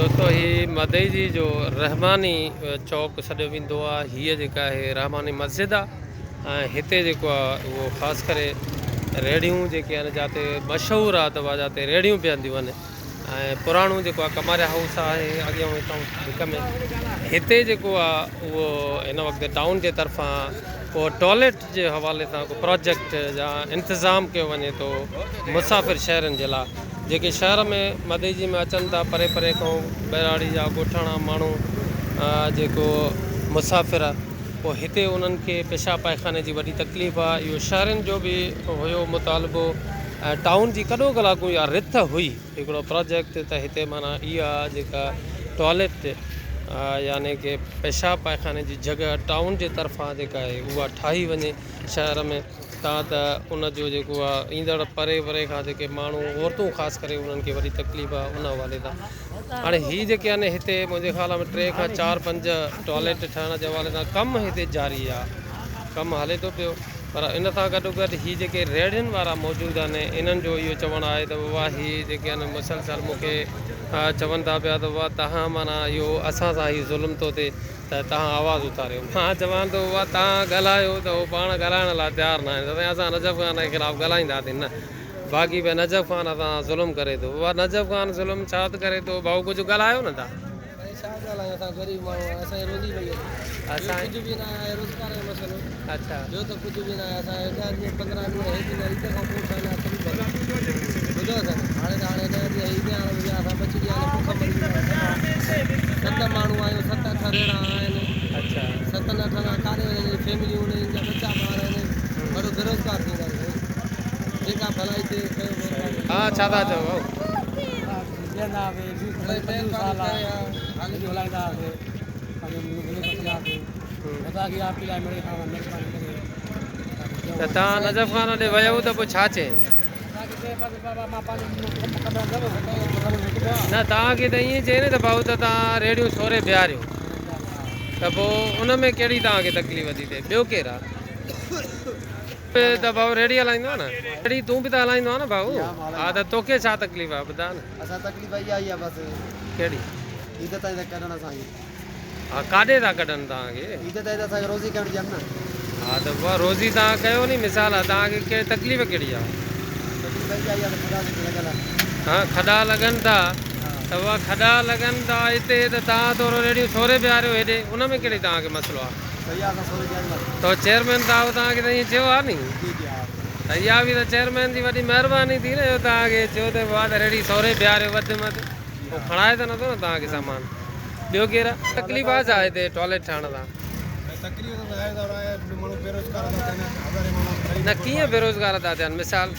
دوستو هي مدئجي جو رحماني چوڪ سڏيو ويندو آ هيء جيڪا آهي رحماني مسجد آ ۽ هتي جيڪو آ اهو خاص ڪري ريڙهيون جيڪي آهن جاتي مشهور آ ته اها جاتي ريڙهيون بيهنديون آهن ۽ پراڻو جيڪو آ ڪماريا هائوس آهي اڳيان هتان ڀڪ ۾ هتي جيڪو آ اهو هن وقت ٽائون جي طرفان ڪو ٽوائليٽ جي حوالي سان ڪو پراجيڪٽ يا انتظام ڪيو وڃي ٿو مسافر شهرين جي لاء جيڪي شهر ۾ مدئجي ۾ اچن ٿا پري پري کان ٻهراڙي جا ڳوٺاڻا ماڻهو جيڪو مسافر پوء هتي انهن کي پيشاب پائخاني جي وڏي تڪليف آ اهو شهرين جو به هيو مطالبو ۽ ٽائون جي ڪڏو ڪلاڪون اها رٿ هئي هڪڙو پراجيڪٽ ته هتي معنيٰ اها جيڪا ٽوائليٽ يعني ڪي پيشاب پائخاني جي جڳهه ٽائون جي طرفان جيڪا آهي اها ٺاهي وڃي شهر ۾ تان ته ان جو جيڪو آ ايندڙ پري پري کان جيڪي ماڻهو عورتون خاص ڪري انهن کي وڏي تڪليف آ ان حوالي سان هاڻي هي جيڪي آهن هتي منهنجي خيال ۾ ٽي کان چار پنج ٽوائليٽ ٺهڻ جي حوالي سان ڪم هتي جاري آ ڪم هلي ٿو پيو پر ان سان گڏو گڏ هي جيڪي ريڙهين وارا موجود آهن انهن جو اهو چوڻ آهي ته بابا هي جيڪي آهن مسلسل مون کي چون ٿا پيا ته بابا تهان معنيٰ اهو اسان سان هي ظلم ٿو ٿئي ته توهان آواز اٿاريو. مان چوان ٿو بابا توهان ڳالهايو ته هو پاڻ ڳالهائڻ لاء تيار ناهن ته سائين اسان نجف خان جي خلاف ڳالهائينداسين نه باقي ڀئي نجف خان اسان سان ظلم ڪري ٿو بابا نجف خان ظلم ڇا ته ڪري ٿو ڀائو ڪجهه ڳالهايو نه توهان. سائين ڇا ڳالهايون اسان غريب ماڻهو آهيون اسان جي روزي پئي هلي ٻيو ڪجهه به نه آهي روزگار جو مسئلو ٻيو ته ڪجهه به نه آهي اسان جو ڏهه ڏينهن 15 ڏينهن هيٺ ايندا عيد کان پوء ٺهندا ته به ڀلو ٻڌو اٿن هاڻي ته هاڻي ڏهه ڏينهن عيد هاڻي به اسان ٻچڙي آهن بک مري ويندا ست ماڻهو آهيون ست اٺ ريڙها آهن ستن اٺن کان ڪاڏي وڃن فيمليون آهن جا ٻچا ٻار آهن وڏو بيروزگار ٿي ويندا آهيون جيڪا ڀلائي ٿئي ڪيو مهرباني. ها ڇا ٿا چئو ڀائو. ته توهان نجف خان ڏي ويو ته پوء ڇا چيائين. نه توهان کي ته ائين چئي نه ته ڀائو ته توهان ريڙهيون سوري بيهاريو ته پوء ان ۾ ڪهڙي توهان کي تڪليف ٿي ٿئي ٻيو ڪير آ ته ڀائو ريڙهي هلائيندو آ نه ريڙهي تون به ته هلائيندو آ نه ڀائو ها ته توکي ڇا تڪليف آ ٻڌاء نه اسان تڪليف اها ئي آ بس ڪهڙي عيد تائين ته ڪڍڻ اسان کي. ها ڪاڏي ٿا ڪڍن توهان کي. عيد تائين ته اسان کي روزي ڪرڻ ڏين نه. ها ته پوء روزي توهان ڪيو ني مثال آ توهان کي ڪي تڪليف ڪهڙي آ. تڪليف اها ئي آ ته کڏا جيڪي لڳل آهن. ها کڏا لڳن ٿا ته اها کڏا لڳن ٿا هتي ته توهان ٿورو ريڙهيون سوري بيهاريو هيڏي ان ۾ ڪهڙي توهان کي مسئلو آ. صحيح آ اسان سوري بيهارينداسين. ته چيئرمين صاحب توهان کي ته ائين چيو آ ني. جي جي ها. ته اها به ته چيئرمين جي وڏي مهرباني ٿي نه جو توهان کي چيو ته بابا ته ريڙهي سوري بيهاريو وڌ ۾ وڌ. هو کڻائي ته نٿو نه توهان کي سامان. ٻيو ڪير آ؟ تڪليف آ ڇا هتي ٽوائليٽ ٺاهڻ سان؟ نه ڪيئن بيروزگار ٿا ٿين مثال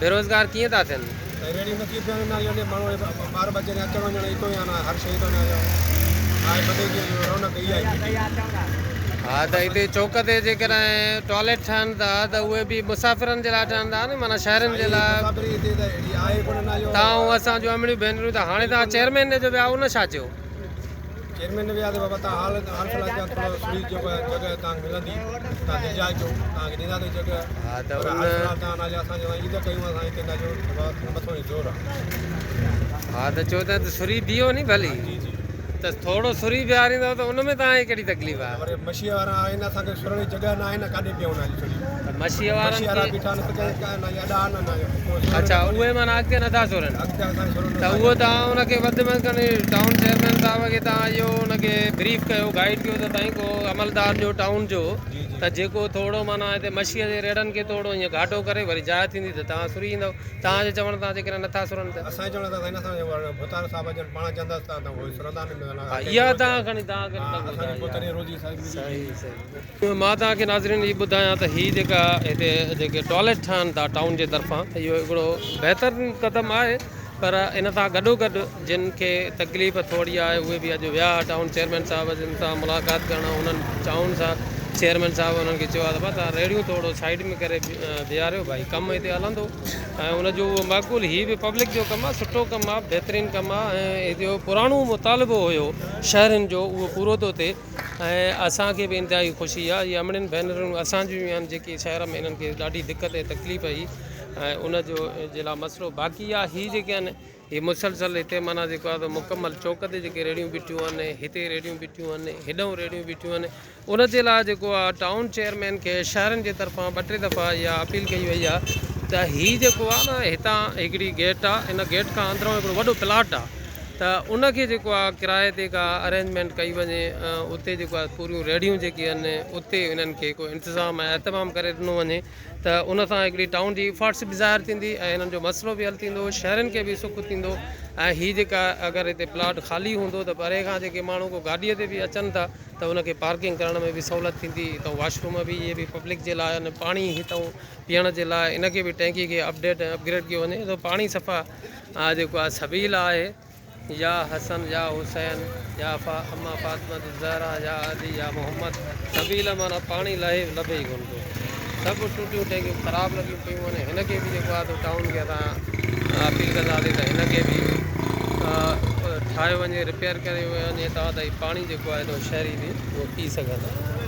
بيروزگار ڪيئن ٿا ٿين؟ ها ته هتي چوڪ تي جيڪڏهن ٽوائليٽ ٺهن ٿا ته اهي به مسافرن جي لاء ٺهن ٿا نه معنيٰ شهرين جي لاء تان اسان جون امڙيون ڀينرون ته هاڻي تان چيئرمين ڏي جو ويا ان ڇا چيو؟ چيئرمين ڏي ويا ته بابا تان حال حال فلاح ڪيا ٿورو سڙي جيڪو آهي جڳهه تان ملندي تان دلجاء ڪيو تان کي ڏيندا ته جڳهه ها ته پر ان حال فلاح تان نه اسان جو عيد ڪيون اسان هتي نه جو مٿو زور آ ها ته چيو ته سري بيهو ني ڀلي جي جي ته ٿورو سري بيهاريندؤ ته ان ۾ توهان کي ڪهڙي تڪليف آهي؟ وري مشيء وارا آهن اسان کي سرڻ جي جڳهه نه آهي نه ڪاڏي بيهون نه سري ته مشيء وارن مشيء وارا کي بيٺا آهن ڪنهن ڪا نه اڏا آهن نه ڪو سرڻ اڇا اهي معنيٰ اڳتي نٿا سرن اڳتي اسان کي سرڻ ته اهو توهان ان کي وڌ ۾ وڌ کڻي ٽائون چيئرمين صاحب کي توهان اهو ان کي بريف ڪيو گائيڊ ڪيو ته سائين ڪو عملدار ڏيو ٽائون جو ته جيڪو ٿورو معنيٰ هتي مشيء جي ريڙهن کي ٿورو ائين گهاٽو ڪري وري جاء ٿيندي ته توهان سري ايندؤ توهان جي چوڻ تان جيڪڏهن نٿا سرن ته. اسان جي چوڻ تان سائين اسان ڀوتار صاحب جن پاڻ چوندس ته اهي سرندا نه ها اها توهان کڻي توهان کي نٿا ٻڌايان صحيح صحيح مان توهان کي ناظرين هي ٻڌايان ته هي جيڪا هتي جيڪي ٽوائليٽ ٺهن ٿا ٽائون جي طرفان اهو هڪڙو بهتر قدم آهي پر ان سان گڏو گڏ جن کي تڪليف ٿوري آهي اهي به اڄ ويا ٽائون چيئرمين صاحب جن سان ملاقات ڪرڻ انهن چائون سان چيئرمين صاحب انهن کي چيو آهي ته ڀا توهان ريڙهيون ٿورو سائيڊ ۾ ڪري بيهاريو ڀائي ڪم هتي هلندو ۽ ان جو اهو معقول هي به پبلڪ جو ڪم آهي سٺو ڪم آهي بهترين ڪم آهي ۽ هتي جو پراڻو مطالبو هيو شهرين جو اهو پورو ٿو ٿئي ۽ اسان کي به انتهائي خوشي آهي اهي امڙين ڀينرون اسان جون ئي آهن جيڪي شهر ۾ انهن کي ڏاڍي دقت ۽ تڪليف هئي ۽ ان جو جي لاء مسئلو باقي آهي هي جيڪي آهن. هي مسلسل هتي معنيٰ جيڪو آهي مڪمل چوڪ تي جيڪي ريڙهيون بيٺيون آهن هتي ريڙهيون بيٺيون آهن هيڏانهن ريڙهيون بيٺيون آهن ان جي لاء جيڪو آهي ٽائون چيئرمين کي شهرين جي طرفان ٻه ٽي دفعا اها اپيل ڪئي وئي آهي ته هي جيڪو آهي نه هتان هڪڙي گيٽ آهي ان گيٽ کان اندرون هڪڙو وڏو پلاٽ آهي ته ان کي جيڪو آهي ڪرائي تي ڪا ارينجمينٽ ڪئي وڃي اتي جيڪو آهي پوريون ريڙهيون جيڪي آهن اتي انهن کي ڪو انتظام ۽ اهتمام ڪري ڏنو وڃي ته ان سان هڪڙي ٽائون جي افاٽس به ظاهر ٿيندي ۽ هنن جو مسئلو به حل ٿيندو شهرين کي به سک ٿيندو ۽ هي جيڪا اگر هتي پلاٽ خالي هوندو ته پري کان جيڪي ماڻهو ڪو گاڏيء تي به اچن ٿا ته ان کي پارڪنگ ڪرڻ ۾ به سهولت ٿيندي هتان واش روم به اهي به پبلڪ جي لاء آهن پاڻي هتان پيئڻ جي لاء ان کي به ٽينڪي کي اپڊيٽ ۽ اپگريڊ ڪيو وڃي ته پاڻي صفا جيڪو آهي سبيل آهي يا حسن يا حسين يا فا اما فاطمة الزهرا يا علي يا محمد سبيل معنيٰ پاڻي لهي لڀي ئي ڪونه ٿو سڀ ٽوٽيون ٽينڪيون خراب لڳيون پيون آهن هن کي به جيڪو آهي سو ٽائون کي اسان اپيل ڪنداسين ته هن کي به ٺاهيو وڃي رپيئر ڪري وڃي ته هي پاڻي جيڪو آهي سو شهري به اهو پي سگهندا.